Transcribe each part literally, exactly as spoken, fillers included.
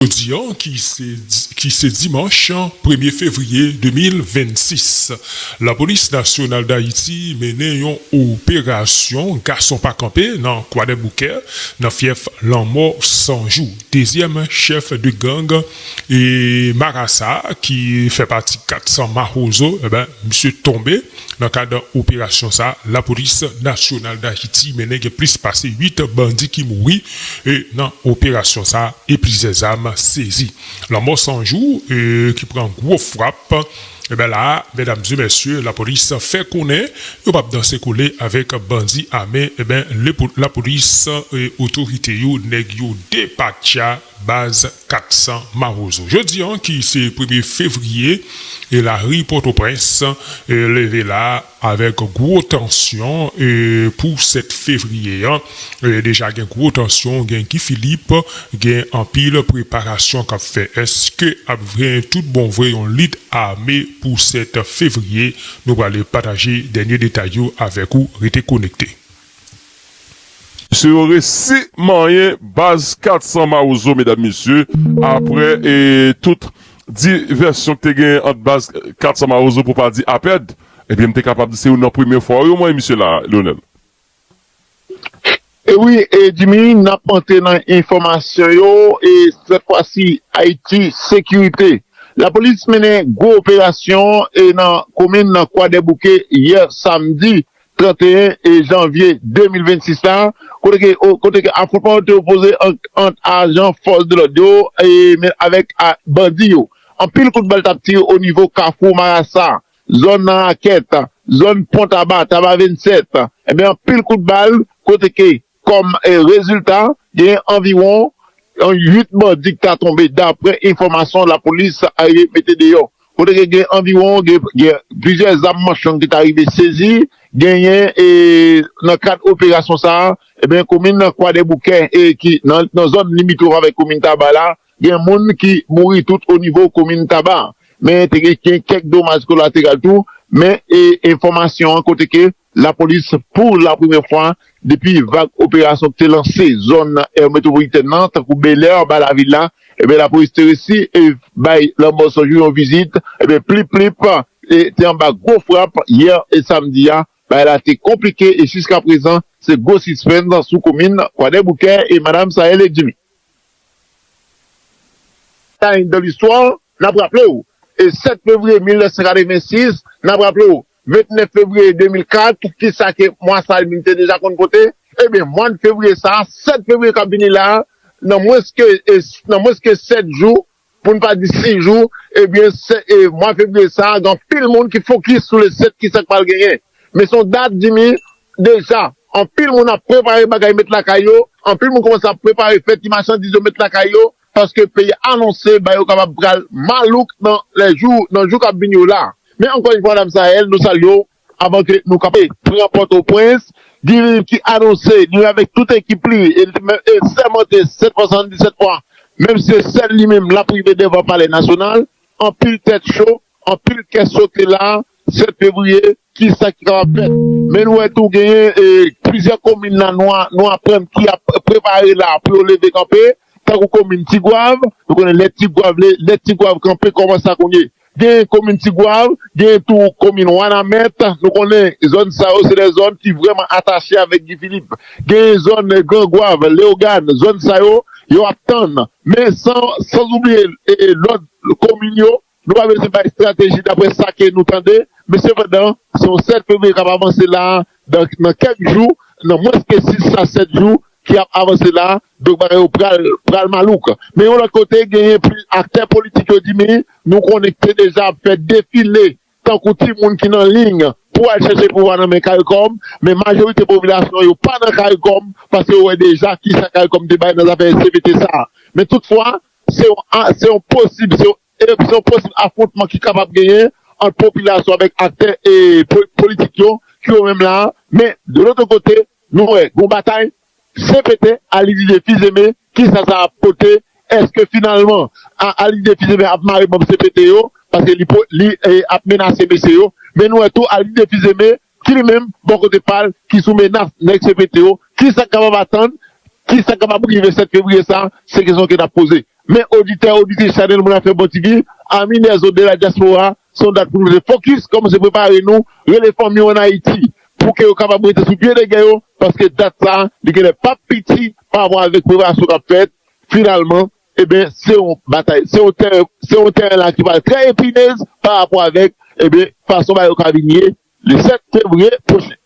Jodi an, ki se, ki se dimanch premye fevriye de mil vennsis, Lapolis Nasyonal d Ayiti mennen yon operasyon gason pa kanpe nan Kwadèboukè, nan fyèf Lanmò San Jou. Dezyèm chèf de gang e Marasa, ki fè pati kat san Mawozo, e ben, misye tonbe. Nan kad operasyon sa, Lapolis Nasyonal d Ayiti mennen, gen plis pase uit bandi ki mouri e nan operasyon sa e plizyè zam sezi. Lanmò San Jou, e, ki pran gwo frap. E ben la, medam e mesye, lapolis fè konnen yo p ap danse kole avèk bandi ame. E ben, lepo-, lapolis e otorite yo, nèg yo depatcha baz kat san Mawozo. Jodi an, ki se premye fevriye, e lari Pòtoprens, e leve la avèk gwo tansyon, e pou sèt fevriye an. E deja gen gwo tansyon, gen Guy Philippe, gen anpil preparasyon k ap fè. Èske ap gen tout bon vre yon lit ame pou sèt fevriye? Nou prale pataje dènye detay yo avèk ou. Rete konekte. Mesye yo resi manyen baz kat san Mawozo, medam, mesye, apre, e, tout divèsyon ki te gen ant baz kat san Mawozo, pou pa di apèd, ebyen, m te kapab di se youn nan premye fwa yo manyen mesye la, Lionel. E wi, e Jimmy, n ap antre nan enfòmasyon yo, e sèt fwa si, Ayiti Sekirite. Lapolis mennen gwo operasyon, e nan komin nan Kwadèboukè yè samdi, tranteyen janvye de mil vennsis la, kote ke, o, kote ke afwontman yo te opoze ant, ant ajan fòs de lòd yo, e, men avèk a, bandi yo. Anpil kout bal t ap tire o nivo Kafou Marasa, zòn nan Rakèt, zòn Pon Taba, Taba vennsèt. Ebyen, anpil kout bal, kote ke, kòm, e, rezilta, gen anviwon, yon uit bandi ki ta tonbe, daprè enfòmasyon lapolis arive mete deyò. Kote ke gen anviwon, gen, gen plizyè zam manchong ki ta rive sezi, genyen, e, nan kad operasyon sa a, ebyen, komin nan Kwadèboukè, e ki nan, nan zòn limitwòf avèk komin Taba la, gen moun ki mouri tout o nivo komin Taba. Men te gen, gen kèk domaj kolateral tou, men, e, enfòmasyon an kote ke lapolis, pou la premyè fwa depi vag operasyon ki te lanse zòn, e, metwopolitèn nan, tankou Belè, anba lavil la, ebyen, lapolis te resi, e, bay Lanmò San Jou yon vizit, ebyen, plip plip, e, te anba gwo frap yè, e, samdi a, bagay la te konplike, e jiskaprezan, se gwo sispens sou komin Kwadèboukè e madam Sayèl e Jimmy. Time de l'histoire, n ap raple w, e sèt fevriye mil nèf san katrevensis, n ap raple w, vennèf fevriye de mil kat, kisa ke mwa sa li menm te deja konn pote? Ebyen, mwa fevriye sa, sèt fevriye k ap vini la, nan mwens ke, e, nan mwens ke sèt jou, pou n pa di sis jou, ebyen, se, e, mwa fevriye sa, gen anpil moun ki fokis sou le sèt, kisa k pral genyen. Men se yon dat, Jimmy, deja, anpil moun ap prepare bagay met lakay yo, anpil moun kòmanse ap prepare fè ti machandiz yo met lakay yo, paske peyi a anonse ba yo kapab pral malouk nan lè jou, nan jou k ap vini yo la. Men ankò yon fwa, madam Sayèl, nou salye w, avan ke nou kanpe pran Pòtoprens, Guy Philippe ki anonse, li avèk tout ekip li, e li te menm, e sèmante sèt fwa swasanndisèt fwa, menm si se sèl li menm l ap rive devan Palè Nasyonal, anpil tèt cho, anpil kè sote la, sèt fevriye, kisa ki kapab fèt. Men nou wè tou genyen, e, plizyè komin nan nou a, nou aprann ki ap prepare la pou yo leve kanpe, tankou komin Tigwav, nou konnen lè Tigwav, lè, lè Tigwav kanpe, kòman sa konn ye. Gen komin Tigwav, gen tou komin Wanament, nou konnen zòn sa yo se de zòn ki vrèman atache avèk Guy Philippe. Gen zòn Gran Gwav, Leyogàn, zòn sa yo, yo ap tann. Men san, san oubliye, e, e, lòt komin yo, nou pa bezwen bay estrateji daprè sa ke nou tande, men sepandan, se yon sèt fevriye k ap avanse la, nan, nan kèk jou, nan mwens ke sis a sèt jou ki ap avanse la, donk bagay yo pral, pral malouk. Men yon lòt kote, genyen plis aktè politik yo di, men nou konnen ki te deja ap fè defile tankou timoun ki nan liy pou al chèche pouvwa nan men Caricom, men majorite popilasyon yo pa nan Caricom, paske yo wè deja kisa Caricom te bay nan zafè S C P T sa. Men toutfwa, se yon, se yon posib, se yon e se yon posib afwontman ki kapab genyen ant popilasyon avèk aktè e po-, politik yo, ki yo menm la. Men, de lòt kote, nou wè, gon batay, C P T, alidi de fizeme, kisa sa ap pote, èske finalman, a-, alidi de fizeme ap mare manm C P T yo, paske li po-, li, e, ap menase mesye yo, men nou wè tou alidi de fizeme, ki li menm, bò kote pa l, ki sou menas nèg C P T yo, kisa k kapab atann, kisa k kapab rive sèt fevriye sa, se kesyon ke n ap poze. Men oditè, oditris, chanèl Moun Afè Bon T V, amis des autres de la diaspora, se yon dat pou nou te fokis, kòmanse prepare nou, rele fanmi yo ann Ayiti, pou ke yo kapab rete sou pye de gè yo, paske dat sa, li genlè p ap piti pa rapò avèk preparasyon k ap fèt, finalman, eben, se yon batay, se yon tèren, se yon tèren la ki pral trè epinez pa rapò avèk, eben, fason bagay yo ka vin ye le sèt fevriye pwochen.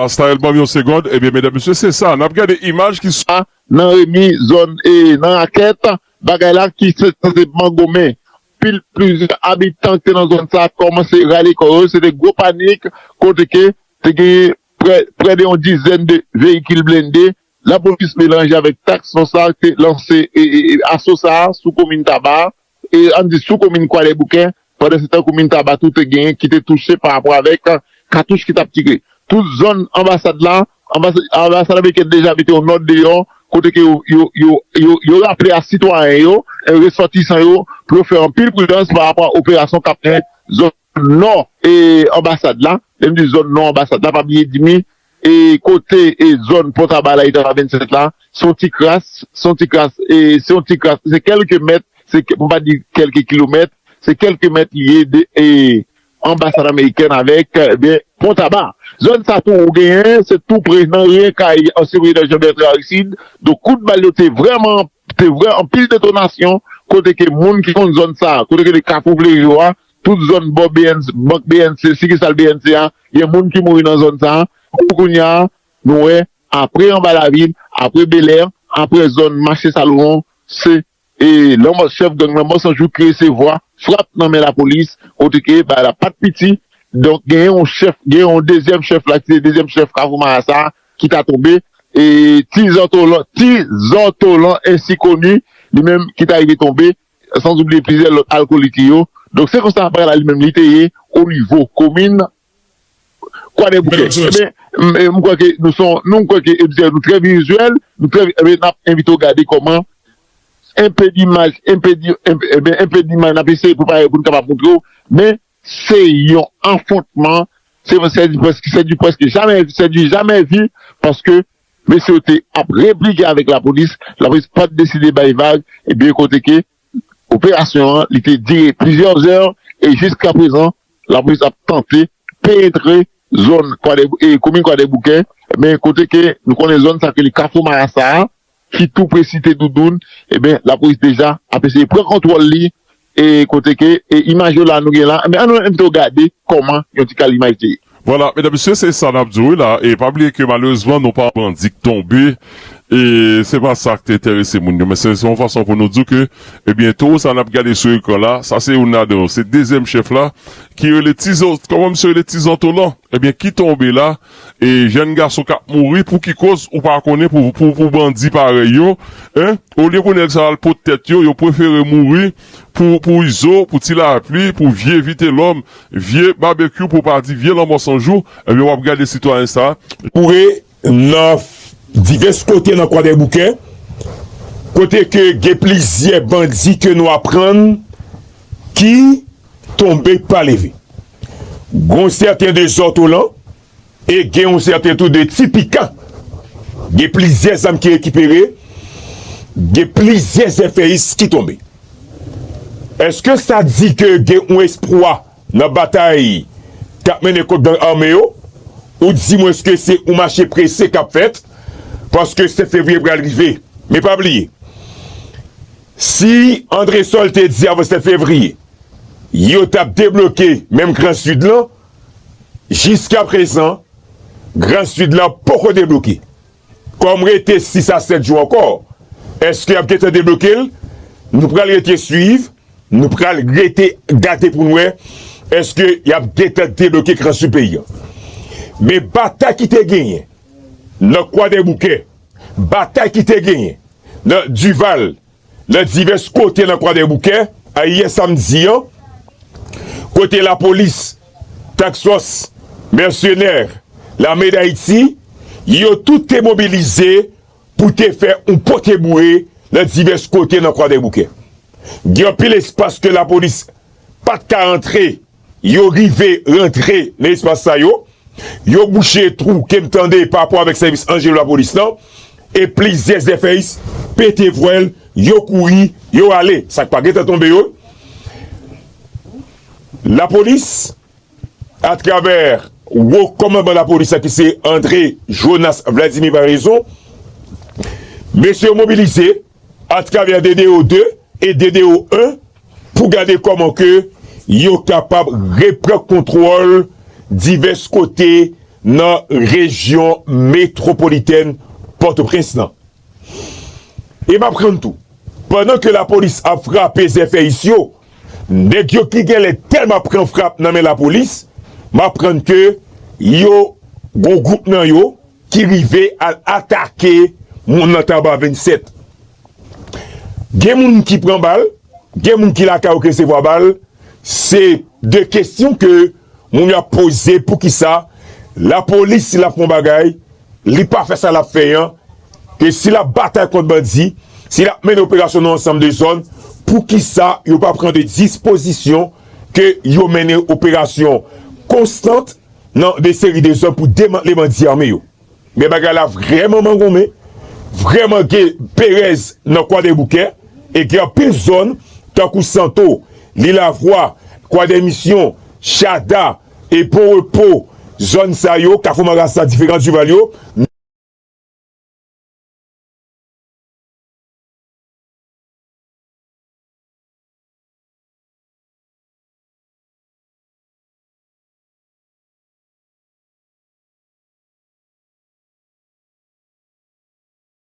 Style, ban m yon segond. Ebyen, medam, mesye, se sa. N ap gade imaj ki sou a, nan Remi, zòn, e nan Rakèt, bagay la ki se sanse mangonmen. Pil, plizyè abitan ki te nan zòn sa a kòmanse rale kò yo. Se te gwo panik, kote ke te gen prè, prè de yon dizèn de veyikil blende. Lapolis melanje avèk tak SWAT sa te lanse, e, e, e, aso sa a sou komin Taba, e ann di sou komin Kwadèboukè, pandan se tan komin Taba tou te genyen ki te touche pa rapò avèk, a, katouch ki t ap tire. Tout zòn anbasad la, anbasad, anbasad amerikèn deja mete yon nòt deyò, kote ke yo, yo, yo, yo, yo raple a sitwayen yo, e resòtisan yo, pou yo fè anpil pridans pa rapò a operasyon k ap fèt zòn nò, e, anbasad la. Lè m di zòn nò anbasad la, pa bliye di m, e, kote, e, zòn Pòtaba la, eta vennsenk la, se yon ti kras, se yon ti kras, e, se yon ti kras, se kèlke mèt, se kè-, pou m pa di kèlke kilomèt, se kèlke mèt li ye de, e, anbasad amerikèn avèk, e, ben, Pòtaba. Zòn sa tou ou genyen, se tou pre nan ren kay ansyen prezidan Jean Bertrand Aristide. Donk, kout bal yo te vrèman, te vrè anpil detonasyon, kote ke moun ki konn zòn sa, kote ke le Kafou Flerio a, tout zòn bò B N C, bank B N C, sikisal B N C a, gen moun ki mouri nan zòn sa. Pou kounye a, nou wè, apre Anba Lavil, apre Belè, apre zòn mache Salomon, se, e, lanmò, chèf gang Lanmò San Jou ki resevwa frap nan men lapolis, kote ke bagay la pa t piti. Donk, gen yon chèf, gen yon dezyèm chèf la, ki se dezyèm chèf Kafou Marasa, ki ta tonbe, e, Ti Zantolan, Ti Zantolan, ensi koni, li menm ki ta rive tonbe, san oubliye plizyè lòt alkolik li yo. Donk, se konsa bagay la li menm li te ye o nivo komin Kwadèboukè. Ebyen, m, m kwè ke nou son, nou kwè ke, ebyen, nou trè vizyèl, nou trè, ebyen, n ap envite w gade kòman enpe dimaj, enpe di, enpe, ebyen, enpe dimaj, n ap eseye prepare pou n kapab montre w, men se yon afwontman, se, se du presque, se du presque jamais, c'est du jamais vu, paske mesye yo te ap replike avèk lapolis, lapolis pa t deside bay vag, ebyen, kote ke operasyon an, li te dire plizyè zè, e jiskaprezan, lapolis ap tante penetre zòn Kwadèbou-, e komin Kwadèboukè, men kote ke nou konnen zòn sa ke li Kafou Marasa a, ki tou pre Site Doudoun, ebyen, lapolis deja ap eseye pran kontwòl li, e kote ke, e imaj yo la nou gen la, men ann nou envite w gade kòman yon ti kal imaj te ye. Vwala, medam, mesye, se sa n ap di w la. E pa bliye ke malerezman, nou pa bandi k tonbe. E se pa sa k te enterese moun yo. Men se, se yon fason pou nou di w ke, ebyen, towo sa n ap gade sou ekran la, sa se youn ladan yo. Se dezyèm chèf la, ki rele Ti Zan-, kòman misye rele, Ti Zantolan? Ebyen, ki tonbe la. E jèn gason k ap mouri, pou ki kòz ou pa konnen pou, pou, pou bandi parèy yo, en? Olye pou nèg sa al pot tèt yo, yo prefere mouri pou, pou Izo, pou Ti Lapli, pou vye Vitelòm, vye Babekyou, pou pa di vye Lanmò San Jou, ebyen, w ap gade sitwayen sa. Boure nan divès kote nan Kwadèboukè, kote ke gen plizyè bandi ke nou aprann ki tonbe pa leve. Gon sèten de Zòtolan, e gen yon sèten tou de Ti Pikan. Gen plizyè zam ki rekipere, gen plizyè zèfèyis ki tonbe. Èske sa di ke gen yon espwa nan batay k ap mennen kont gang ame yo? Ou di mwen èske se yon mache prese k ap fèt? Paske sèt fevriye pral rive. Men pa bliye, si Andresol te di avan sèt fevriye, yo t ap debloke menm Gran Sid lan, jiskaprezan, Gran Sid lan poko debloke. Kòm rete sis a sèt jou ankò, èske y ap gentan debloke l? Nou pral rete swiv, nou pral rete gade pou n wè èske y ap gentan debloke Gran Sid peyi a. Men batay ki te genyen nan Kwadèboukè, batay ki te genyen nan Dival, nan divès kote nan Kwadèboukè, ayè samdi an, kote lapolis, task force, mèsenè, Lame Dayiti, yo tout te mobilize pou te fè yon pote boure nan divès kote nan Kwadèboukè. Gen anpil espas ke lapolis pa t ka antre, yo rive rantre nan espas sa yo, yo bouche twou ke m tande pa rapò avèk sèvis Anjelo lapolis lan, e plizyè zèfèyis pete vwèl, yo kouri, yo ale. Sa k pa gentan tonbe yo, lapolis, atravè wo kòmandman lapolis la ki se André Jonas Vladimir Paraison, mesye yo mobilize atravè D D O de e D D O en pou gade kòman ke yo kapab repran kontwòl divès kote nan rejyon metwopolitèn Pòtoprens lan. E m aprann tou, pandan ke lapolis ap frape zèfèyis yo, nèg yo ki genlè tèlman pran frap nan men lapolis, m aprann ke yo, gon gwoup nan yo ki rive al atake moun nan Taba vennsèt. Gen moun ki pran bal, gen moun ki lakay yo ki resevwa bal. Se de kesyon ke moun yo ap poze, poukisa lapolis, si l ap fè yon bagay, li pa fè sa l ap fè an, ke si l ap batay kont bandi, si l ap mennen operasyon nan ansanm de zòn, poukisa yo pa pran de dispozisyon ke yo mennen operasyon konstant nan de seri de zòn pou demantle bandi ame yo? Men bagay la vrèman mangonmen, vrèman gen perèz nan Kwadèboukè, e gen anpil zòn, tankou Santo, Lilavwa, Kwadèmisyon, Chada, e Bon Repo, zòn sa yo, Kafou Marasa, diferan Dival yo,